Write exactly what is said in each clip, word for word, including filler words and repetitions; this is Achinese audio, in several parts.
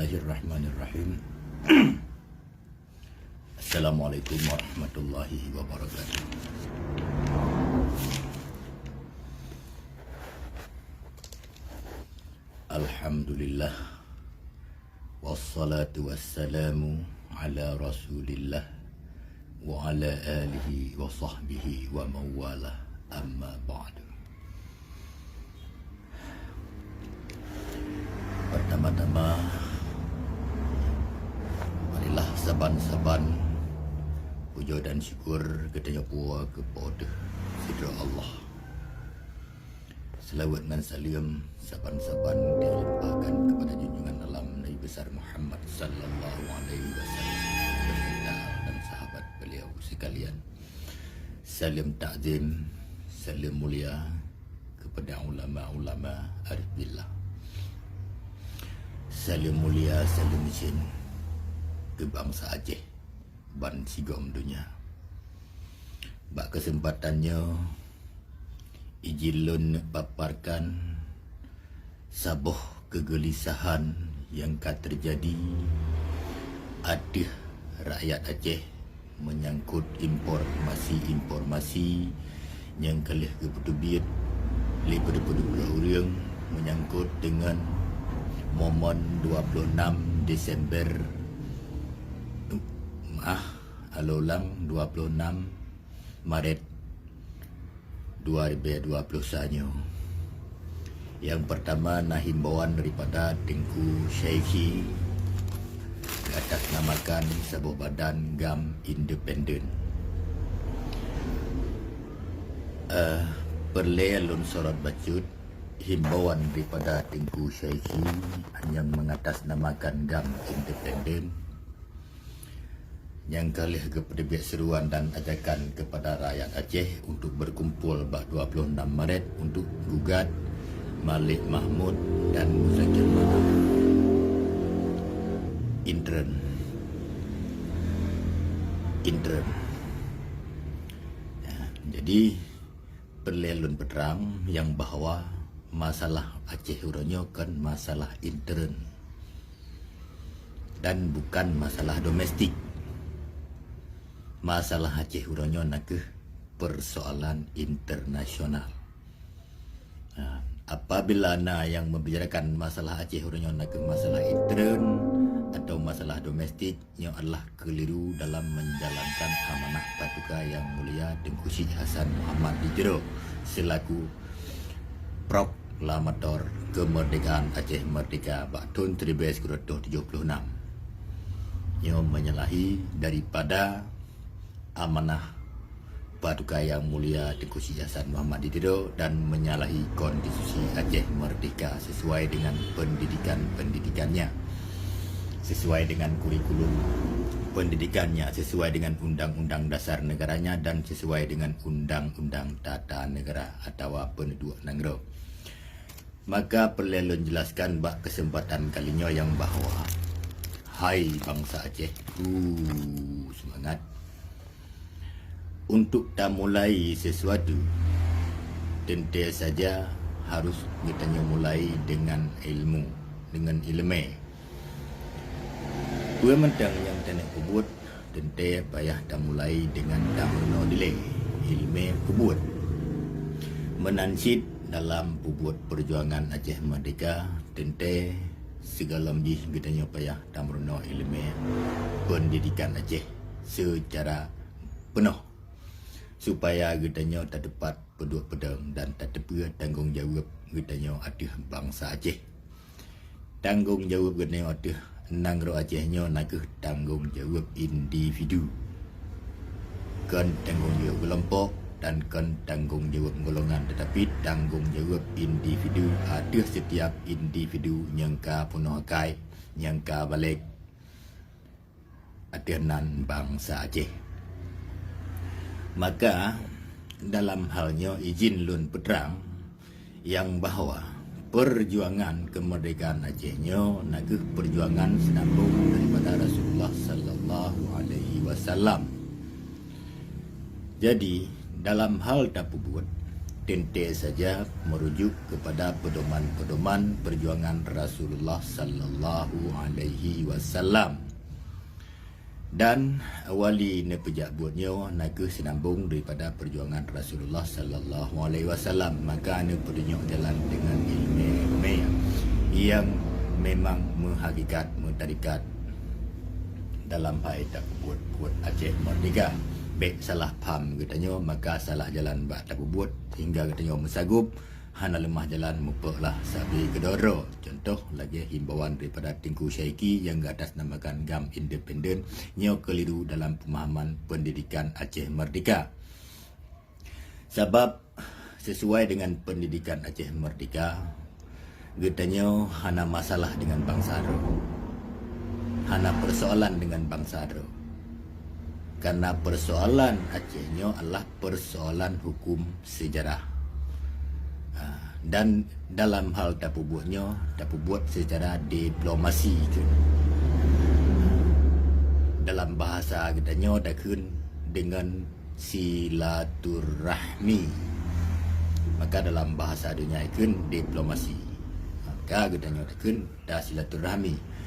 Bismillahirrahmanirrahim. Assalamualaikum warahmatullahi wabarakatuh. Alhamdulillah. Wassalatu wassalamu ala Rasulillah wa ala alihi wa sahbihi wa mawalah. Amma ba'du. Pertama-tama, marilah saban-saban puja dan syukur geutanyoe puwoe keu Po teuh sidroe Allah. Seulaweuet ngon saleuem saban-saban teulimpahkan keupada junjungan alam Nabi Besar Muhammad sallallahu alaihi wasallam beserta dan sahabat beliau sekalian. Saleuem takzim, saleuem mulia keupada ulama-ulama arif billah. Saleuem mulia, saleuem iseun keu bansa Aceh ban sigom donya. Bak keuseumpatan nyoe, ijin lôn paparkan saboh keugeulisahan nyang ka teujadi ateueh rakyat Aceh meunyangkot informasi-informasi nyang ka lheueh geupeuteubiet lé peudeuh-peudeuh ureuëng meunyangkot deungon momen dua ploh nam Desember, maah, alolang dua ploh nam Maret dua ribèe dua ploh sa nyoe. Nyang peurtama na himbauan daripada Teungku Syaikhi geuatasnamakan saboh badan GAM independen. Eh, peureulèe lôn sorot bacut himbauan daripada Teungku Syaikhi nyang mengatasnamakan GAM independen. Nyang ka lheueh geupeuteubiet seruan dan ajakan keupada rakyat Aceh untuk berkumpul bak dua ploh nam Maret untuk gugat Malik Mahmud dan Muzakir Manaf. Intern. Intern. Ya, jadi, peureulèe lôn peutrang nyang bahwa masalah Aceh uroe nyoe kon masalah intern dan bukan masalah domestik. Masalah Aceh uroe nyoe nakeuh persoalan internasional. Nah, apabila na nyang membicarakan masalah Aceh uroe nyoe nakeuh masalah intern atau masalah domestik, nyoe adalah keliru dalam menjalankan amanah Paduka Yang Mulia Teungku Syik Hasan Muhammad di Tiro selaku proklamator kemerdekaan Aceh Merdeka bak thon siribèe sikureueng reutôh tujoh ploh nam. Nyoe menyalahi daripada amanah Paduka Yang Mulia Teungku Syik Hasan Muhammad di Tiro dan menyalahi konstitusi Aceh Merdeka sesuai dengan pendidikan-pendidikannya, sesuai dengan kurikulum pendidikannya, sesuai dengan undang-undang dasar negaranya dan sesuai dengan undang-undang tata negara atawa peuneuduek nanggroe. Maka peureulèe lôn jelaskan bak keuseumpatan kali nyoe nyang bahwa, hai bansa Aceh, uh, seumangat! Untuk tamulai sesuatu, teuntèe saja harôh geutanyoe mulai deungon ilmu, deungon ileumèe. Peue mantong nyang taneuk peubuet, teuntèe payah tamulai deungon tameurunoe dilèe, ileumèe peubuet. Meunan cit dalam peubuet peujuangan Aceh Merdeka, teuntèe sigohlom jih geutanyoe payah tameurunoe ileumèe peundidikan Aceh seucara peunoh, supaya geutanyoe tateupat peuduek peudong dan tateupeue tanggông jaweueb geutanyoe ateueh bansa Aceh. Tanggông jaweueb geutanyoe ateueh nanggroe Aceh nyoe nakeuh tanggông jaweueb individu. Kon tanggông jaweueb keulompok dan kon tanggông jaweueb golongan, teutapi tanggông jaweueb individu ateueh sitiap individu nyang ka peunoh akai, nyang ka balek, ateueh nan bansa Aceh. Maka, dalam hal nyoe ijin lôn peutrang nyang bahwa peujuangan keumeurdekaan Aceh nyoe nakeuh peujuangan seunambong daripada Rasulullah sallallahu alaihi wasallam. Jadi, dalam hal tapeubuet, teuntée saja merujuk kepada pedoman-pedoman perjuangan Rasulullah sallallahu alaihi wasallam. Dan awali neupeujak buet nyoe na kheueh sinambong daripada perjuangan Rasulullah sallallahu alaihi wasallam, maka neupeutunyok jalan deungon ileumé-ileumé nyang memang meuhakikat, meutarikat dalam hai tapeubuet buet Aceh Merdeka. Bék salah paham geutanyoe, maka salah jalan bak tapeubuet, sehingga geutanyoe meusagob hana leumah jalan, mupok lah sabe keudroe. Contoh lagée himbauan daripada Teungku Syaiki nyang geuatasnamakan GAM Independen, nyoe keliru dalam pemahaman pendidikan Aceh Merdeka. Sabab sesuai dengan pendidikan Aceh Merdeka, geutanyoe hana masalah dengan bansa droe, hana persoalan dengan bansa droe. Karena persoalan Aceh nyoe adalah persoalan hukum sejarah. Ha, dan dalam hal tapeubuet nyoe, tapeubuet secara diplomasi tu. Dalam bahasa geutanyoe takheun dengan silaturahmi. Maka dalam bahasa dunia ikheun diplomasi. Maka geutanyoe takheun ta silaturahmi.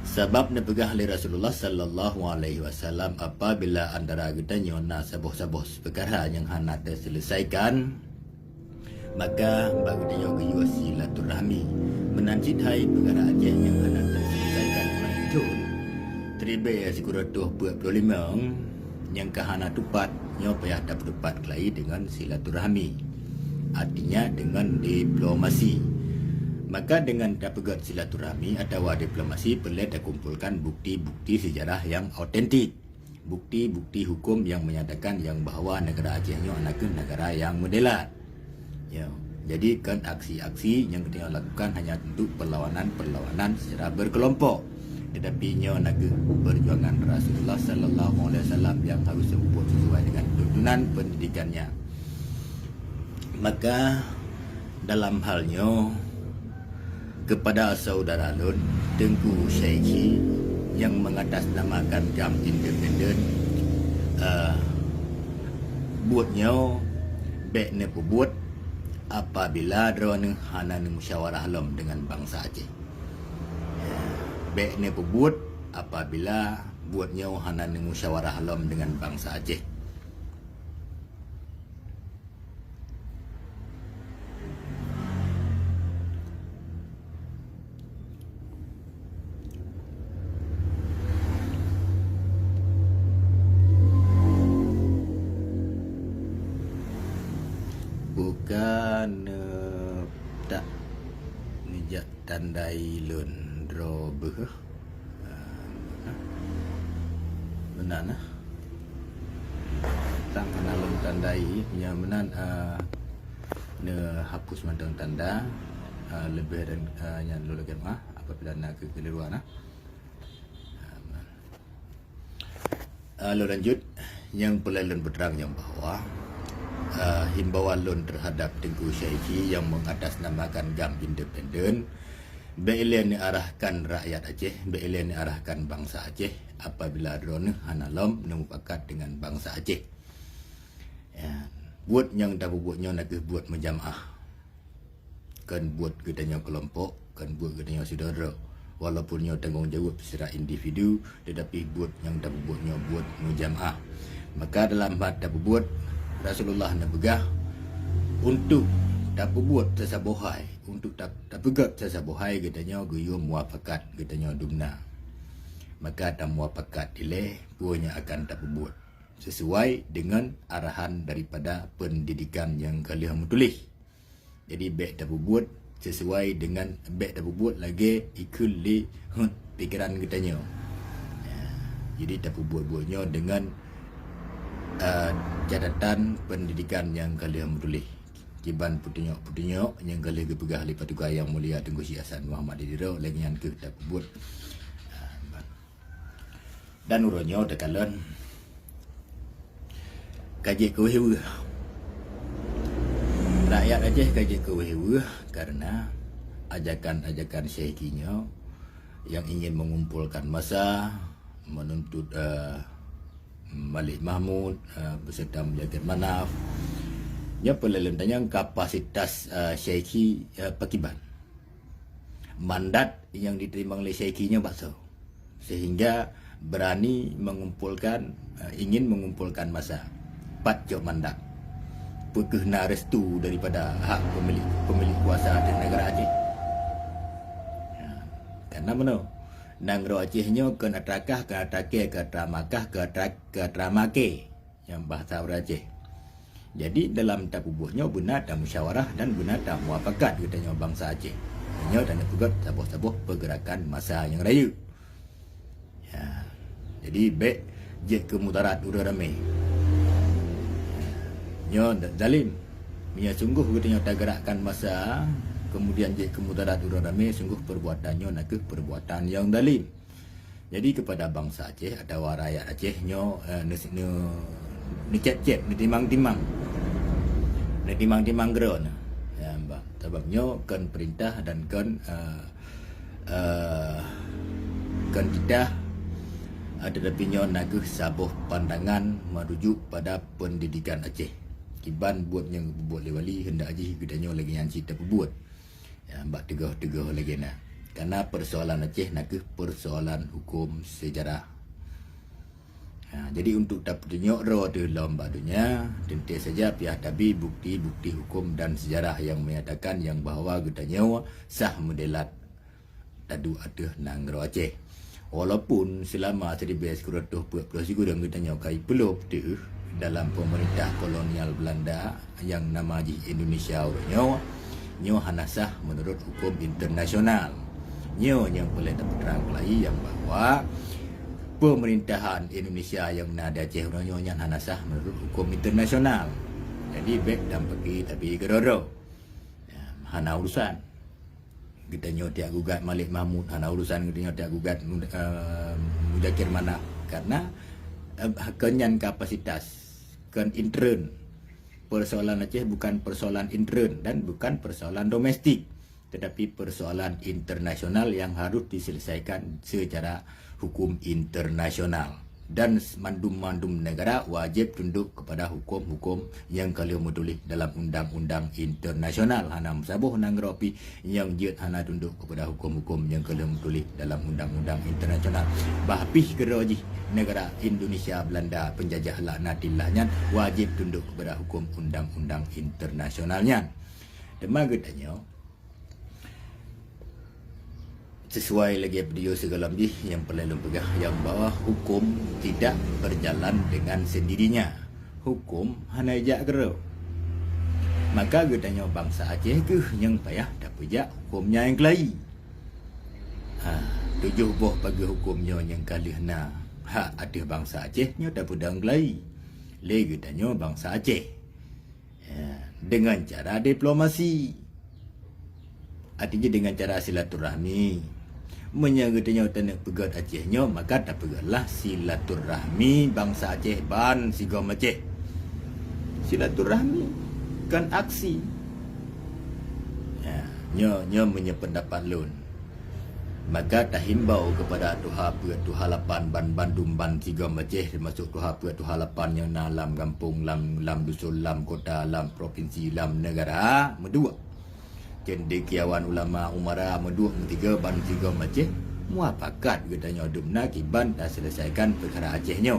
Sabab neupeugah lé Rasulullah sallallahu alaihi wasallam, apabila antara geutanyoe na saboh-saboh peukara nyang hana teuseuleusakan, maka bak geutanyoe geuyue silaturahmi. Meunan cit hai peukara Aceh nyang hana teuseuleusakan mulai thon seribu sikureueng reutôh peuet ploh limong, nyang ka hana tupat, nyoe payah tapeutupat keulai deungon silaturahmi, artinya deungon diplomasi. Maka deungon tapeugét silaturahmi atawa diplomasi, peureulée takumpolkan bukti-bukti sejarah nyang autentik, bukti-bukti hukum nyang menyatakan nyang bahwa negara Aceh nyoe na kheueh negara nyang meudelat. Ya, jadi kon aksi-aksi nyang geutanyoe lakukan hanya untuk perlawanan-perlawanan secara berkelompok. Tetapi nyoe na kheueh perjuangan Rasulullah sallallahu alaihi wasallam nyang harus seubuet sesuai dengan tuntunan pendidikannya. Maka dalam hal nyoe, kepada saudara lôn Teungku Syaiki nyang mengatasnamakan GAM Independen, eh, buet nyoe bék neupeubuet apabila droeneuh hana neumusyawarah lom deungon bansa Aceh. Bék neupeubuet apabila buet nyoe hana neumusyawarah lom deungon bansa Aceh. Bukan, eh, tak neujak tandai lôn droe beuh. Ah, meunan nah. Tang hana lôn tandai, nyang meunan, ah, neuhapus mantong tanda, ah, leubeh dan, ah, nyan lôn lakée meuah apabila na keukeliruan nah. Ah, meunan. Ah, lôn lanjut, nyang peureulée lôn peutrang nyang bahwa, ah, himbauan lôn teuhadap Teungku Syaiki nyang mengatasnamakan GAM Independen, bék ilée neuarahkan rakyat Aceh, bék ilée neuarahkan bansa Aceh apabila droeneuh hana lom neumupakat deungon bansa Aceh. Ya, buet nyang tapeubuet nyoe na kheueh buet meujamaah. Kon buet geutanyoe keulompok, kon buet geutanyoe sidroe-droe. Walaupun nyoe tanggong jaweueb secara individu, tetapi buet nyang tapeubuet nyoe buet meujamaah. Maka dalam that tapeubuet, Rasulullah neupeugah untuk tapeubuet sasaboh hai, untuk tap-, tapeugét sasaboh hai geutanyoe geuyue muafakat geutanyoe dumna. Maka tamuafakat ilée peue nyang akan tapeubuet sesuai deungon arahan daripada pendidikan nyang ka lheueh meutuléh. Jadi, bék tapeubuet sesuai deungon, bék tapeubuet lagée ikheun lé heuet pikeran geutanyoe. Ya, jadi tapeubuet-buet nyoe deungon, eh, catatan pendidikan nyang ka lheueh meutuléh. Kiban peutunyok-peutunyok nyang ka lheueh geupeugah lé Patugai Nyang Mulia Teungku Syekh Hasan Muhammad di Tiro, lagée nyan kheueh tapeubuet. Ah, ban. Dan uroe nyoe takalon ka jeuet keu wéh-weueh. Rakyat Aceh ka jeuet keu wéh-weueh karena ajakan-ajakan Syaiki nyoe yang ingin mengumpulkan massa, menuntut, eh, Malik Mahmud, eh, beserta Mujahid Manaf. Nyoe peureulée lôn tanyong kapasitas, eh, Syaikhi, eh, pakiban. Mandat nyang jiteurimong lé Syaikhi nyoe bak soe, sehingga berani mengumpulkan, eh, ingin mengumpulkan massa. Pat cok mandat? Peu kheueh na restu daripada hak pemilik, pemilik kuasa ateueh negara Aceh? Ya, karena meunoe, nanggroe Aceh nyoe kon atra kah, kon atra kée, kon atra makah, kon atra, kon atra maké. Nyang bahasa ureuëng Aceh. Jadi, dalam tapeubuet nyoe beuna tamusyawarah dan beuna tamuafakat geutanyoe bansa Aceh. Nyoe dan peugét saboh-saboh pergerakan massa nyang rayeuk. Ya. Jadi, bék jeuet keu mudarat ureuëng ramé. Nyoe zalim. Meunyoe sunggoh geutanyoe tagerakkan massa, kemudian jeuet keu mudarat ureuëng ramé, sunggoh perbuatan nyoe nakeuh perbuatan nyang zalim. Jadi, kepada bansa Aceh atawa rakyat Aceh nyoe, eh, neu-, neu-, neucép-cép, neutimang-timang. Neutimang-timang keudroe nyoe. Ya, bah. Sabab nyoe kon peurintah dan kon, eh, eh, kon titah, eh, tetapi nyoe nakeuh saboh pandangan merujuk pada pendidikan Aceh. Kiban buet nyang geubuet lé wali, hendak jih geutanyoe lagée nyan cit tapeubuet. Ya, bak teugöh-teugöh lagée na. Karena persoalan Aceh nakeuh persoalan hukum sejarah. Ya, jadi untuk tapeutunyok droe teuh lom bak donya, teuntée saja payah tabi bukti-bukti hukum dan sejarah yang menyatakan yang bahwa geutanyoe sah meudelat taduek ateueh nanggroe Aceh. Walaupun seulama siribée sikureueng reutôh peuet ploh sikureueng geutanyoe ka ipeulop teuh dalam pemerintah kolonial Belanda nyang nama jih Indonesia uroe nyoe, nyoe hana sah meunurot huköm internasional. Nyoe nyang peureulée tapeutrang keulayi nyang bahwa pemerintahan Indonesia nyang na di Aceh uroe nyoe nyan hana sah meunurot huköm internasional. Jadi, bék dan peuki tapi keudroe-droe. Ya, hana urusan. Geutanyoe tiak gugat Malik Mahmud, hana urusan geutanyoe tiak gugat, eh, Muzakir Manaf. Karena, eh, kon nyan kapasitas, kon intern. Persoalan Aceh bukan persoalan intern dan bukan persoalan domestik, tetapi persoalan internasional yang harus diselesaikan secara hukum internasional. Dan mandum-mandum negara wajib tunduk kepada hukum-hukum nyang ka lheueh meutuléh dalam undang-undang internasional. Hana meusaboh nanggroe pih nyang jeuet hana tunduk kepada hukum-hukum nyang ka lheueh meutuléh dalam undang-undang internasional. Bah pih keudroe jih negara Indonesia Belanda penjajah laknatillah nyan wajib tunduk kepada hukum undang-undang internasional nyan. Teuma geutanyoe, sesuai lagée video sigohlom jih nyang peureulée lôn peugah nyang bahwa hukum tidak berjalan dengan sendirinya. Hukum hana ijak keudroe. Maka geutanyoe bansa Aceh kheueh nyang payah tapeujak huköm nyan nyang keulayi. Ha, tujoh boh pageue huköm nyoe nyang ka lheueh na hak ateueh bansa Aceh nyoe tapeudong keulayi lé geutanyoe bansa Aceh. Ya, dengan cara diplomasi. Artinya dengan cara silaturahmi. Meunyoe geutanyoe taneuk peugét Aceh nyoe, maka tapeugétlah silaturahmi bansa Aceh ban sigom Aceh. Silaturahmi, kon aksi. Ya, nyoe, nyoe meunyoe pendapat lôn. Maka tahimbau kepada tuha peuet, tuha lapan ban bandum ban sigom Aceh, termasuk tuha peuet, tuha lapan nyang na lam gampông, lam, lam dusun, lam kota, lam provinsi, lam negara, meuduek. Cendekiawan ulama umara meuduek meutige ban sigom Aceh, muafakat geutanyoe dum na kiban taselesaikan peukara Aceh nyoe.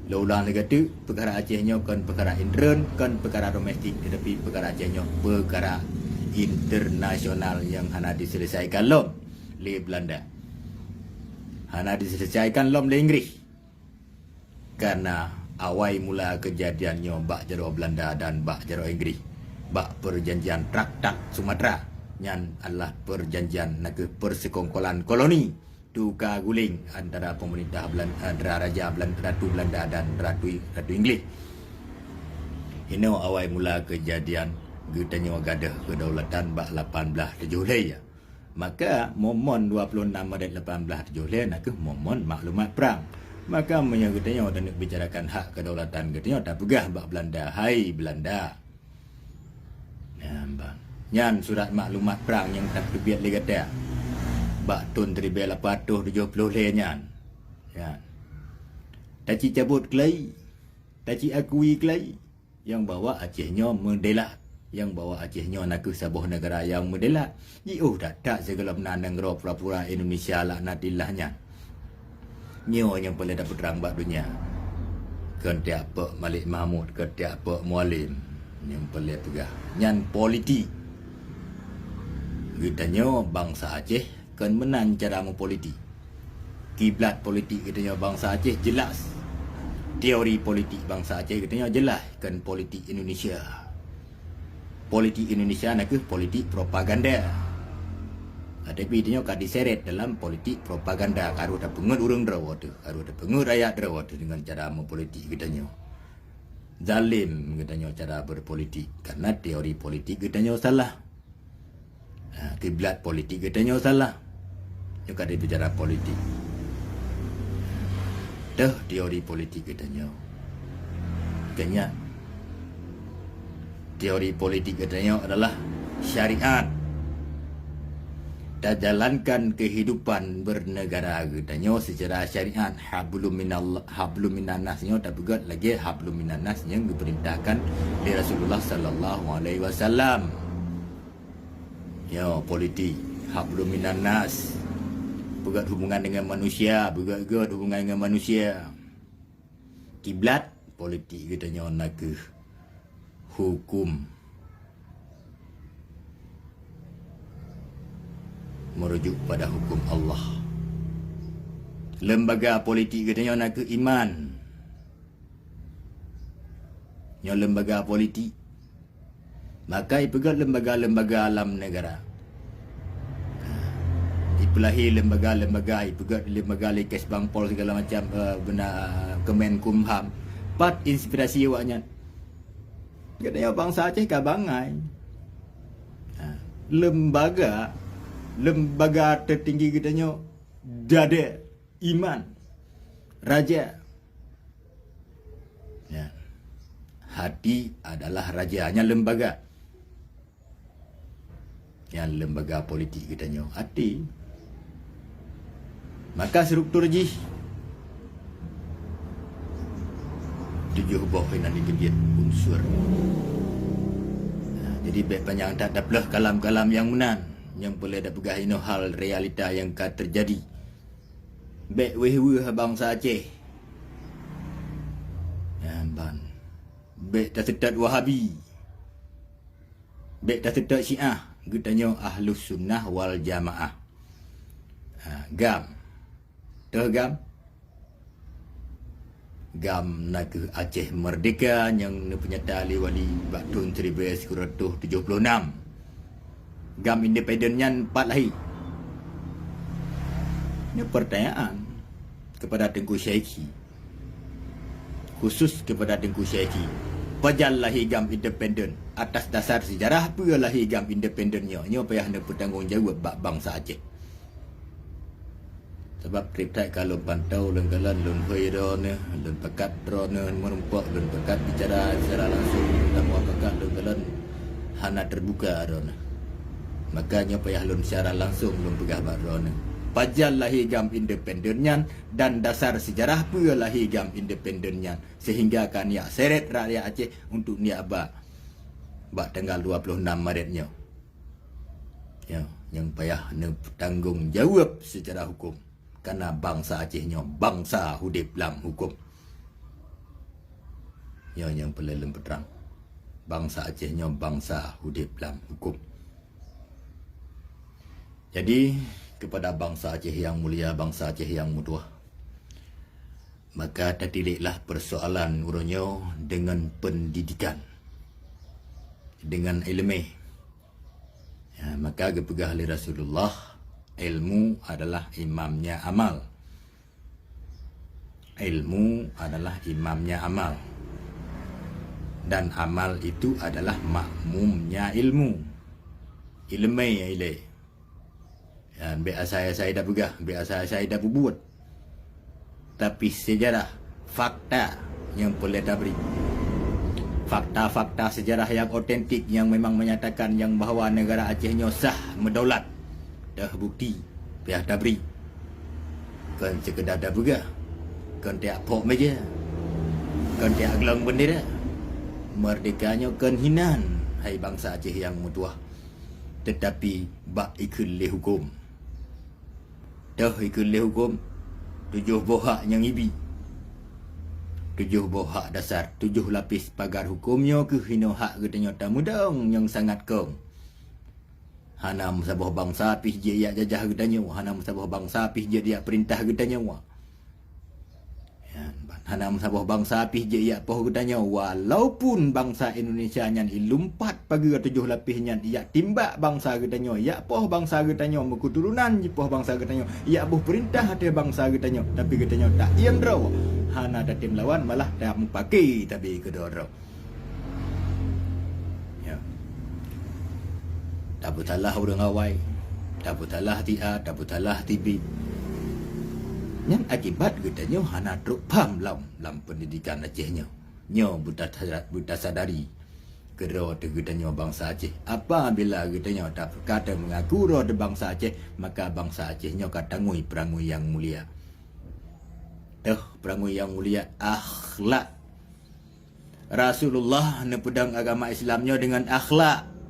Lôn ulang lagée teuk, peukara Aceh nyoe kon peukara intern, kon peukara domestik, tetapi peukara Aceh nyoe peukara internasional nyang hana diselesaikan lom lé Belanda. Hana diselesaikan lom lé Inggris. Karena awai mula keujadian nyoe bak jaroe Belanda dan bak jaroe Inggris, bak perjanjian Traktat Sumatera, nyan adalah perjanjian nakeuh persekongkolan koloni. Tuka guling antara pemerintah Belan-, antara Raja Belan-, Ratu Belanda dan Ratu, Ratu Inggris. Inoe awai mula keujadian geutanyoe gadôh kedaulatan bak lapan blaih tujoh lhée. Maka momon dua puluh enam Maret lapan blaih tujoh lhée nakeuh momon maklumat prang. Maka meunyoe geutanyoe taneuk bicarakan hak kedaulatan geutanyoe, tapeugah bak Belanda, "Hai Belanda!" Nyan, bah. Nyan surat maklumat prang nyang tateubiet lé gata bak thon siribée lapan ratus tujoh ploh lhée nyan. Nyan. Taci cabot keulayi, taci akui keulayi. Nyang bahwa Aceh nyoe meudelat. Nyang bahwa Aceh nyoe nakeuh saboh neugara nyang meudelat. Jiôh that-that sigohlom na nanggroe pura-pura Indonesia laknatillah nyan. Nyoe nyang peureulée tapeutrang bak donya. Keu tiep Peuet Malik Mahmud, keu tiep Peuet Mualem. Nyang peureulée peugah. Nyan politik. Geutanyoe bansa Aceh kon meunan cara meupolitik. Kiblat politik geutanyoe bansa Aceh jelas. Teori politik bansa Aceh geutanyoe jelas, kon politik Indonesia. Politik Indonesia nakeuh politik propaganda. Tapi tanyoe ka diseret dalam politik propaganda, ka rôh tapeungeuet ureuëng droe teuh, ka rôh tapeungeuet rakyat droe teuh dengan cara meupolitik geutanyoe. Zalim geutanyoe cara berpolitik, karena teori politik geutanyoe salah. Ha, kiblat politik geutanyoe salah. Nyoe ka dibicara politik. Teuh teori politik geutanyoe. Keu nyan, teori politik geutanyoe adalah syariat. Tajalankan kehidupan bernegara geutanyoe secara syariat. Hablum minallah, hablum minannas nyoe tapeugét lagée hablum minannas nyang geupeurintahkan lé Rasulullah sallallahu alaihi wasallam. Nyoe politik, hablum minannas. Peugét hubungan dengan manusia, peugét-gét hubungan dengan manusia. Kiblat politik geutanyoe nakeuh hukum. Merujuk pada hukum Allah. Lembaga politik geutanyoe nakeuh iman. Nyoe lembaga politik. Maka ipeugét lembaga-lembaga lam negara. Ipeulahé lembaga-lembaga, ipeugét lembaga lé Kesbangpol segala macam, eh, beuna, Kemenkumham. Pat inspirasi awaknyan? Geutanyoe bansa Aceh ka bangai. Ha, lembaga, lembaga tertinggi geutanyoe dada, iman, raja. Ya. Hati adalah raja, nyan lembaga. Nyan lembaga politik geutanyoe, até. Maka struktur jih tujoh boh inan jiteubiet unsur. Nah, jadi bék panyang that tapeuleueh kalam-kalam nyang meunan, nyang peureulée tapeugah inoe hal realita nyang ka teujadi. Bék weueh-weueh bansa Aceh. Nyan ban. Bék taseutôt Wahabi. Bék taseutôt Syiah, geutanyoe Ahlus Sunnah wal Jamaah. Ha, GAM. Teuh GAM? GAM nakeuh Aceh Merdeka nyang neupeunyata lé Wali bak thon siribée sikureueng reutôh tujoh ploh nam. GAM independen nyan pat lahé? Nyoe pertanyaan kepada Teungku Syaikhi. Khusus kepada Teungku Syaikhi, pajan lahé GAM independen? Atas dasar sejarah peue lahé GAM independen nyoe? Nyoe payah neupeutanggong jaweueb bak bansa Aceh. Sabab treb that ka lôn pantau lôn kalon, lôn hôi droeneueh, lôn pakat droeneueh meurumpok, lôn pakat bicara secara langsung, lôn tamuafakat lôn kalon hana teubuka droeneueh. Maka nyoe payah lôn secara langsung lôn peugah bak droeneueh, pajan lahé GAM independen nyan dan dasar sejarah peue lahé GAM independen nyan, sehingga ka neujak seret rakyat Aceh untuk neujak ba bak tanggal dua ploh nam Maret nyoe. Ya, nyang payah neupeutanggong jaweueb secara huköm, karena bansa Aceh nyoe bansa udeb lam huköm. Nyoe nyang peureulée lôn peutrang. Bansa Aceh nyoe bansa udeb lam huköm. Jadi, kepada bansa Aceh yang mulia, bansa Aceh yang meutuwah, maka tatiléklah persoalan uroe nyoe dengan pendidikan, dengan ileumé. Ya, maka geupeugah lé Rasulullah, ilmu adalah imamnya amal. Ilmu adalah imamnya amal. Dan amal itu adalah makmumnya ilmu. Ileumé ilée. Ya, bék asai-asai tapeugah, bék asai-asai tapeubuet. Tapi sejarah, fakta nyang peureulée tabri. Fakta-fakta sejarah yang otentik yang memang menyatakan yang bahwa negara Aceh nyoe sah meudaulat. Teuh bukti, payah tabri. Kon sekedar tapeugah, kon tajak phok meja, kon tajak glong bendera. Meurdeka nyoe kon hinan, hai bansa Aceh nyang meutuwah, teutapi bak ikheun lé huköm. Teuh ikheun lé huköm, tujoh boh hak nyang ibi. Tujoh boh hak dasar, tujoh lapéh pagar huköm nyoe keuh inoe hak geutanyoe tameudong nyang sangat kong. Hana meusaboh bansa pih jeuet jak jajah geutanyoe, hana meusaboh bansa pih jeuet jak peurintah geutanyoe. Nyan, hana meusaboh bansa pih jeuet jak poh geutanyoe, walaupun bansa Indonesia nyan ilumpat pageue tujoh lapéh nyan jak timbak bansa geutanyoe, jak poh bansa geutanyoe, meuketurunan jipoh bansa geutanyoe, jak boh peurintah ateueh bansa geutanyoe, tapi geutanyoe taiem droe, hana tatem lawan, malah tameupaké tabi keudroe-droe. Ya. Tapeusalah ureuëng awai, tapeusalah si A, tapeusalah si B. Nyan akibat geutanyoe hana trok pham lam, lam peundidikan Aceh nyoe. Nyoe beuta-, beutasadari keudroe teuh geutanyoe bansa Aceh. Apabila geutanyoe tapeukateung meungaku droe teuh bansa Aceh, maka bansa Aceh nyoe ka tangui peurangui nyang mulia. Teuh peurangui nyang mulia akhlak. Rasulullah neupeudong agama Islam nyoe deungon akhlak.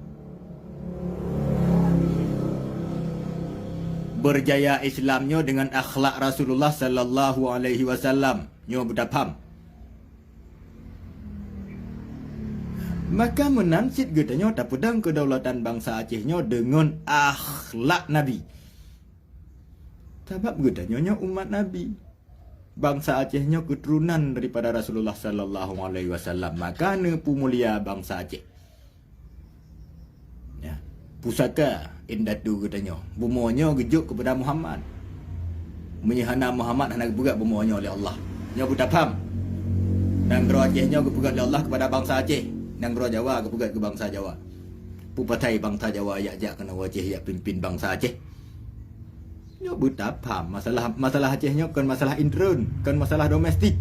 Beurjaya Islam nyoe deungon akhlak Rasulullah sallallahu alaihi wasallam. Nyoe beutapham. Maka meunan cit geutanyoe tapeudong keudaulatan bansa Aceh nyoe deungon akhlak Nabi. Sabab geutanyoe nyoe umat Nabi. Bansa Aceh nyoe keuturonan daripada Rasulullah sallallahu alaihi wasallam, maka neupeumulia bansa Aceh. Ya. Pusaka indatu geutanyoe, bumoe nyoe geujok keupada Muhammad. Meunyoe hana Muhammad, hana geupeugét bumoe nyoe lé Allah. Nyoe beutapham. Nanggroe Aceh nyoe geupeugét lé Allah keupada bansa Aceh. Nanggroe Jawa geupeugét keu bansa Jawa. Peue pasai bansa Jawa jak-jak keunoe u Aceh jak pimpin bansa Aceh? Nyoe beutapham, masalah, masalah Aceh nyoe kon masalah intern, kon masalah domestik,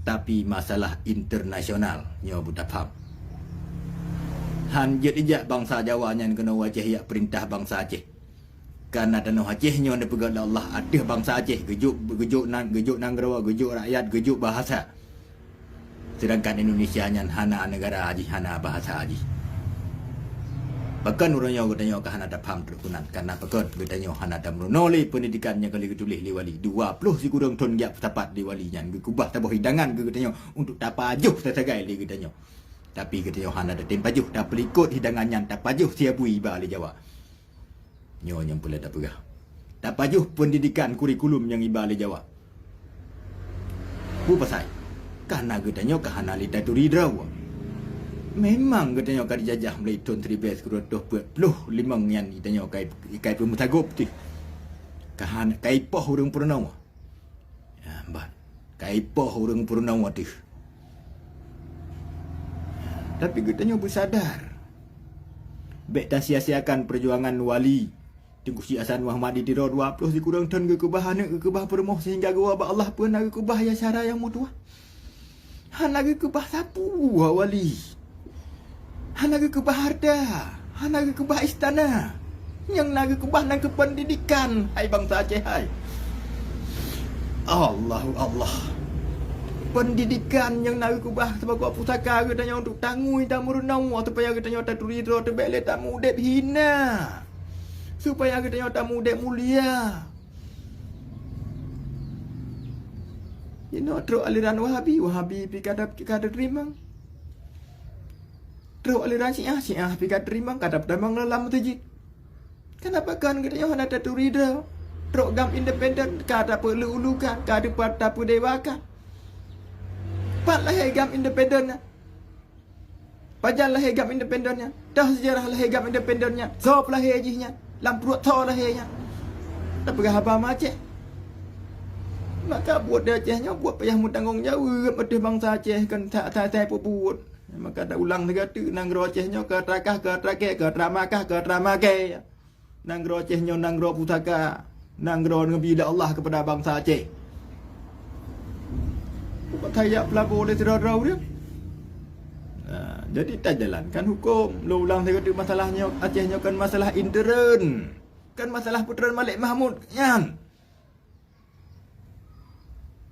tapi masalah internasional. Nyoe beutapham. Han jeuet ijak bansa Jawa nyan keunoe u Aceh jak peurintah bansa Aceh. Kareuna tanoh Aceh nyoe neupeugét lé Allah ateueh bansa Aceh, geujok, geujok nan, geujok nanggroe, geujok rakyat, geujok bahasa. Seudangkan Indonesia nyan hana neugara jih, hana bahasa jih. Pakon uroe nyoe geutanyoe ka hana tapham trok keunan, kareuna pakon geutanyoe hana tameurunoe lé peundidikan nyang ka lheueh geutuléh lé wali. Dua ploh sikureueng thon geujak peusapat lé wali nyan, geukeubah saboh hidangan keu geutanyoe untuk tapajoh sasagai lé geutanyoe. Tapi geutanyoe hana tatem pajoh, tapeulikot hidangan nyan, tapajoh siabui iba lé Jawa. Nyoe nyang peureulée tapeugah. Tapajoh peundidikan kurikulum nyang iba lé Jawa. Peue pasai? Kareuna geutanyoe ka hana lé taturi droe. Memang geutanyoe ka dijajah mulai thon siribée sikureueng reutôh peuet ploh limong nyan geutanyoe kai, kai peumeusagob teuh. Ka hana, kai poh ureuëng peurunoe. Ya, ban. Kai poh ureuëng peurunoe teuh. Tapi geutanyoe beusadar. Bék tasia-siakan peujuangan wali Teungku Syik Hasan Muhammad di Tiro dua ploh sikureueng thon geukeubah aneuëk, geukeubah peurumoh seuhingga geuwoe bak Allah peue na geukeubah ya syara nyang meutuwah. Hana geukeubah sapeue wali. Hana geukeubah hareuta, hana geukeubah istana. Nyang na geukeubah nan keupeundidikan, hai bansa Aceh hai. Allahu Allah. Peundidikan nyang na geukeubah sibagoe pusaka geutanyoe untuk tangui tameurunoe supaya geutanyoe taturi droe teuh bék lé tamuudeb hina. Supaya geutanyoe tamuudeb mulia. Inoe trok aliran Wahabi, Wahabi pih ka ta-, ka tateurimong. Trok aliran Syiah, Syiah pih ka tateurimong, ka tateurimong lam meuseujid. Kenapa kon geutanyoe hana taturi droe? Trok GAM independen, ka tapeuleu-ulukan, ka tape-, tapeudewakan. Pat lahé GAM independen nyan? Pajan lahé GAM independen nyan? Toh seujarah lahé GAM independen nyan? Soe peulahé jih nyan? Lam pruet soe lahé nyan? Tapeugah haba meuaceh. Maka buet di Aceh nyoe buet payah meutanggong jaweueb ateueh bansa Aceh kon that-that peubuet. Maka taulang sigoe teuk nanggroe Aceh nyoe ka trakah, ka trakée, ka tramakah, ka tramakée. Nanggroe Aceh nyoe nanggroe pusaka, nanggroe neubi lé Allah keupada bansa Aceh. Bukan tajak peulabo lé sidroe-droe ureuëng. Nah, jadi tajalankan huköm. Lôn ulang sigoe teuk masalah nyoe, Aceh nyoe kon masalah intern. Kon masalah peutron Malik Mahmud nyan.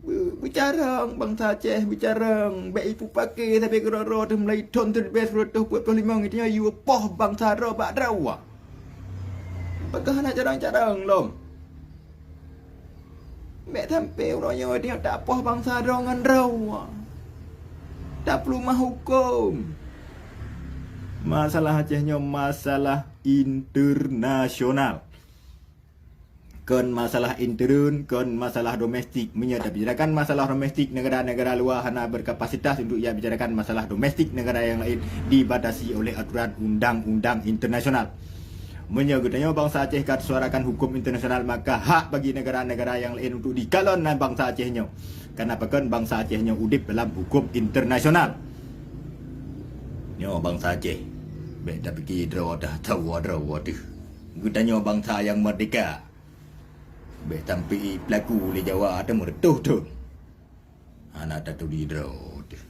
Beu-, Beucarông bansa Aceh, beucarông. Bèk ipeupaké sabe keudroe-droe teuh mulai thon siribèe sikureueng reutôh peuet ploh limong, geutanyoe yue poh bansa droe bak droe. Pakon hana carông-carông lom? Bèk sampoe uroe nyoe geutanyoe tapoh bansa droe ngon droe. Tapeuleumah hukôm. Masalah Aceh nyoe masalah internasional. Kon masalah intern, kon masalah domestik. Meunyoe tabicarakan masalah domestik, negara-negara luwa hana berkapasitas untuk ia bicarakan masalah domestik negara yang lain, dibatasi oleh aturan undang-undang internasional. Meunyoe geutanyoe bansa Aceh ka suarakan hukum internasional, maka hak bagi negara-negara yang lain untuk dikalon nan bansa Aceh nyoe. Karena pakon bansa Aceh nyoe udeb dalam hukum internasional. Nyoe bansa Aceh, bèk tapike droe dah, tawoe droe teuh. Geutanyoe bansa nyang merdeka. Bèk sampoe peulaku lé Jawa ateueh meureutoh thon. Hana taturi droe teuh.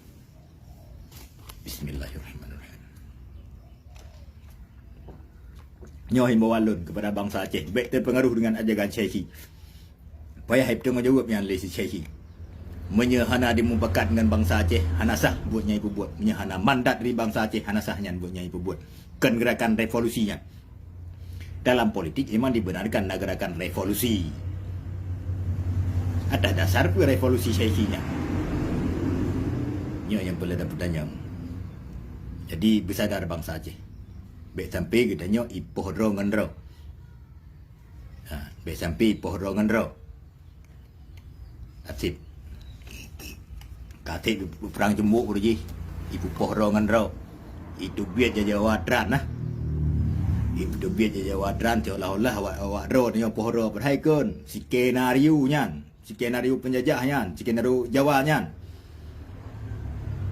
Bismillahirrahmanirrahim. Nyoe himbauan lôn keupada bansa Aceh, bèk teupeungaruh deungon ajaran Syeikhi. Payah ipeutanggong jaweueb nyan lé si Syeikhi. Meunyoe hana dimupakat ngon bansa Aceh, hana sah buet nyang ipeubuet. Meunyoe hana mandat dari bansa Aceh, hana sah nyan buet nyang ipeubuet. Kon gerakan revolusi nyan. Dalam politik memang dibenarkan na gerakan revolusi. Atas dasar peue revolusi Syeikhi nyan? Nyoe nyang peuleueh tapeutanyong. Jadi, beusadar bansa Aceh. Bèk sampoe geutanyoe ipoh droe ngon droe. Ha, bèk sampoe ipoh droe ngon droe. Ka sép. Ka sép perang ceumbok uroe jih. Ipeupoh droe ngon droe. Iteubiet Jawa tran nah. Iteubiet Jawa tran seolah-olah awak, awak droe tanyoe poh droe, padahai kon. Skenario nyan. Skenario penjajah nyan, skenario Jawa nyan.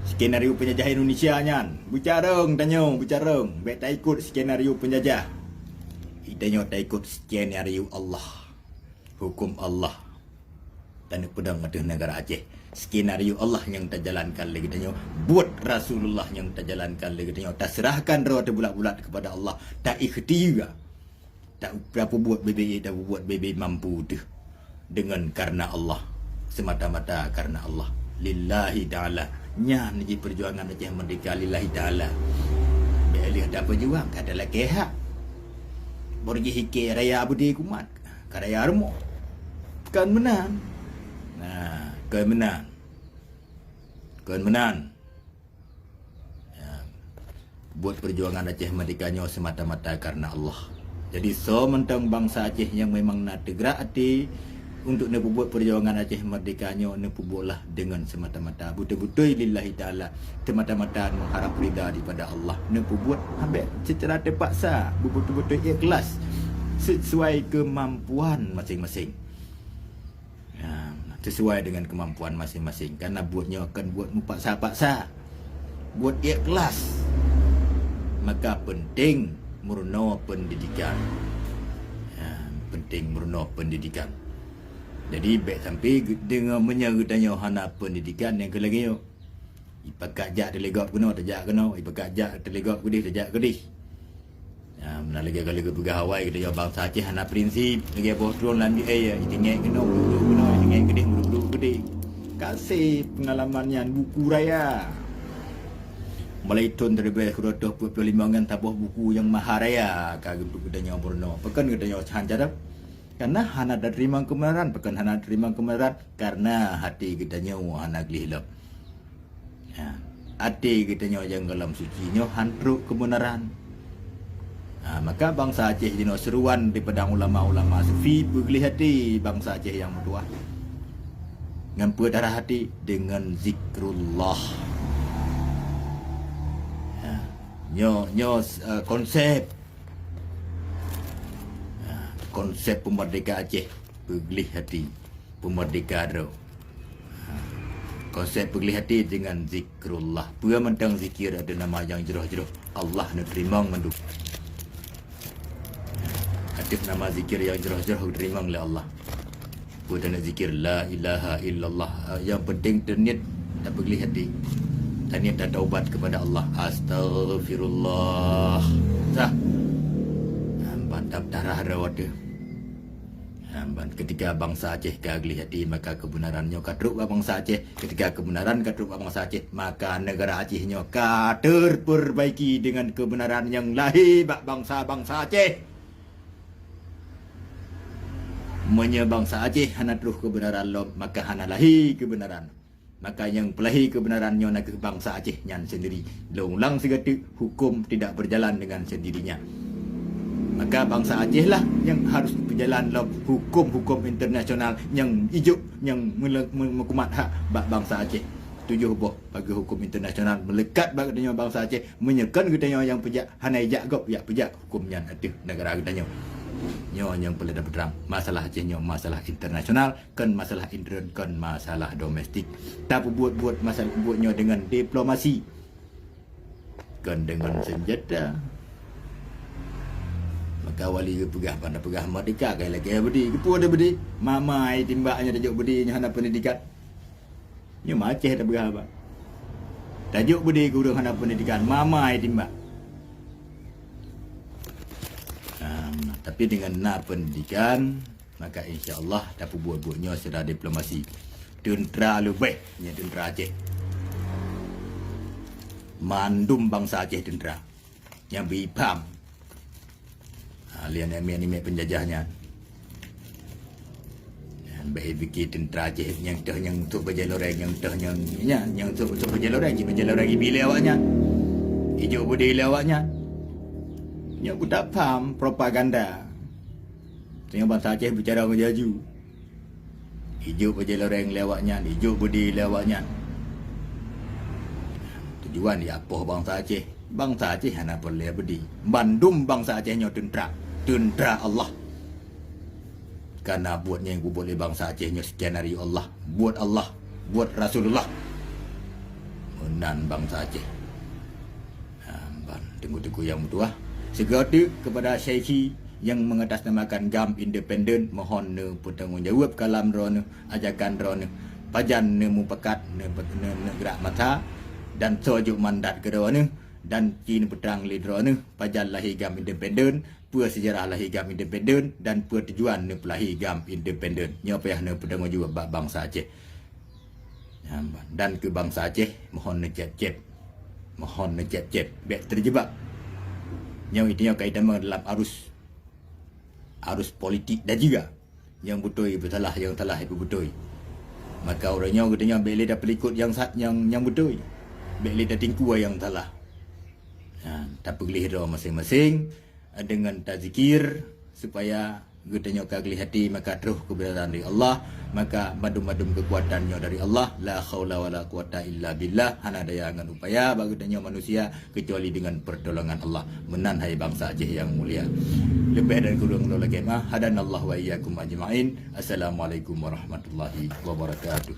Skenario penjajah Indonesia nyan. Beucarông tanyoe, beucarông. Bèk taikot skenario penjajah. Tanyoe taikot skenario Allah. Hukum Allah. Taneuk peudong ateueh negara Aceh. Skenario Allah nyang tajalankan lé geutanyoe. Buet Rasulullah nyang tajalankan lé geutanyoe. Taseurahkan droe teuh bulat-bulat keupada Allah. Taikhtiar. Ta-, tapeubuet bebe, tapeubuet bebe mampu teuh. Deungon karena Allah. Semata-mata karena Allah. Lillahi ta'ala. Nyan jih perjuangan Aceh Merdeka lillahi ta'ala. Bèk lheueh tapeujuang, ka talakèe hak. Bôh jih ikei raya beudé kumat. Ka raya rumoh. Kon meunan. Nah, kon meunan. Kon meunan. Ya. Buet perjuangan Aceh Merdeka nyoe semata-mata karena Allah. Jadi, soe mantong bansa Aceh nyang memang na teugerak até untuk neupeubuet perjuangan Aceh Merdeka nyoe, neupeubuetlah deungon semata-mata beutôi-beutôi lillahi ta'ala, semata-mata mengharap ridha daripada Allah. Neupeubuet habéh secara terpaksa, beutôi-beutôi ikhlas, sesuai kemampuan masing-masing. Ya, sesuai dengan kemampuan masing-masing. Karena buet nyoe kon buet meupaksa-paksa. Buet ikhlas. Maka penting meurunoe pendidikan. Ya, penting meurunoe pendidikan. Jadi, bèk sampoe geu-, deungoe meunyoe geutanyoe hana pendidikan nyang keu lagèe nyoe. Ipakat jak teuligop keunoe, tajak keunoe. Ipakat jak teuligop keudeh, tajak keudeh. Ya, meunan lagèe ka lheueh geupeugah awai, geutanyoe bansa Aceh hana prinsip. Lagèe boh tron lam jih, eh, ya, itinggai keunoe, meududuk keunoe, itinggai keudeh, meududuk keudeh. Ka sép peungalaman nyan buku raya. Mulai thon siribèe sikureueng reutôh peuet ploh limong nyan saboh buku nyang maha raya ka geuduek geutanyoe meurunoe. Pakon geutanyoe han carông? Karena hana tateurimong keubeunaran. Pakon hana tateurimong keubeunaran? Karena até geutanyoe hana gleh lom. Ya. Até geutanyoe nyang gohlom suci nyoe han trok keubeunaran. Ha, maka bansa Aceh jinoe seuruan daripada ulama-ulama sufi, peugleh até bansa Aceh nyang meutuwah. Ngon peue tarah até? Deungon zikrullah. Ya. Nyoe, nyoe, eh, konsep. Ha, konsep peumerdeka Aceh, peugleh até, peumerdeka droe. Ha, konsep peugleh até deungon zikrullah. Peue mantong zikir ateueh nama nyang jroh-jroh, Allah neuteurimong mandum. Ateueh nama zikir nyang jroh-jroh geuteurimong lé Allah. Peue taneuk zikir, la ilaha illallah. Ah, nyang penting teuniet tapeugleh até. Taniet tataubat kepada Allah. Astaghfirullah. Sah. Ah, mantap, tarah droe teuh. Ah, Ban, ketika bansa Aceh ka gleh até, maka keubeunaran nyoe ka trok bak bansa Aceh. Ketika keubeunaran ka trok bak bansa Aceh, maka neugara Aceh nyoe ka teupeurbaiki deungon keubeunaran nyang lahé bak bansa-bansa Aceh. Meunyoe bansa Aceh hana troh keubeunaran lom, maka hana lahé keubeunaran. Maka nyang peulahé keubeunaran nyoe na kheueh bansa Aceh nyan sendiri. Lôn ulang sigoe teuk, hukum tidak berjalan dengan sendirinya. Maka bansa Aceh lah nyang harus beujalan lom hukum-hukum internasional nyang ijok, nyang meule-, me-, meukumat hak bak bansa Aceh. Tujoh boh pageue hukum internasional meuleukat bak geutanyoe bansa Aceh. Meunyoe kon geutanyoe nyang peujak, hana ijak gob, jak peujak hukum nyan ateueh negara geutanyoe. Nyoe nyang peuleueh tapeutrang, masalah Aceh nyoe masalah internasional. Kon masalah intern, kon masalah domestik. Tapeubuet-buet masalah buet nyoe deungon diplomasi, kon deungon senjata. Maka wali geupeugah, ban peugah merdeka, kai lagèe beudé. Keupeue ada beudé? Mamai timbak nyoe tajok beudé nyoe hana pendidikan. Nyoe maceh tapeugah, Pak. Tajok beudé keu ureueng hana pendidikan, mamai timbak. Nah, tapi deungon na pendidikan, maka insya Allah tapeubuet-buet nyoe secara diplomasi. Teuntra leubeh nyan teuntra Aceh. Mandum bansa Aceh teuntra. Nyang bri pham. Ha, lé aneuk miet-aneuk miet peunjajah nyan. Nyan bèk pike teuntra Aceh nyang teuh nyang sôk bajèe loreng, nyang teuh nyang, nyan, nyang sôk, sôk bajèe loreng, cit bajèe loreng ibi lé awaknyan. Ijok beudé lé awaknyan. Nyoe ku tapham propaganda. Teungoh bansa Aceh bicara ngon jaju. Ijok bajèe loreng lé awaknyan, ijok beudé lé awaknyan. Tujuan jiapoh bansa Aceh. Bansa Aceh hana peureulèe beudé. Bandum bansa Aceh nyoe teuntra. Teuntra Allah. Karena buet nyang geubuet lé bansa Aceh nyoe skenario Allah. Buet Allah. Buet Rasulullah. Meunan bansa Aceh. Ha, ban teungku-teungku nyang meutuah. Sigoe teuk kepada Syaikhi nyang mengatasnamakan GAM independen, mohon neupeutanggung jaweueb kalam droeneuh, ajakan droeneuh. Pajan neumupakat, neu-, neu-, neugrak masa, dan soe jok mandat keu droeneuh, dan ci neupeutrang lé droeneuh, pajan lahé GAM independen, peue seujarah lahé GAM independen, dan peue tujuan neupeulahé GAM independen. Nyoe payah neupeutanggung jaweueb bak bansa Aceh. Nyan ban. Dan keu bansa Aceh, mohon neucép-cép. Mohon neucép-cép. Bèk teujeubak. Nyoe geutanyoe ka itamong dalam arus, arus politik dan juga nyang beutôi beusalah, nyang salah beutôi. Maka uroe nyoe geutanyoe bèk lé tapeulikot nyang sa-, nyang, nyang beutôi. Bèk lé tatingkue nyang salah. Nyan, tapeugleh droe maséng-maséng. Deungon tazikir, supaya geutanyoe ka gleh até, maka troh keubeunaran dari Allah, maka mandum-mandum keukuatan nyoe dari Allah, la haula wala quwata illa billah, hana daya ngon upaya bak geutanyoe manusia keucuali deungon pertolongan Allah. Meunan hai bansa Aceh nyang mulia. Leubeh dan kureueng lôn lakèe meu'ah, hadanallahu wa iyyakum ajma'in. Assalamualaikum warahmatullahi wabarakatuh.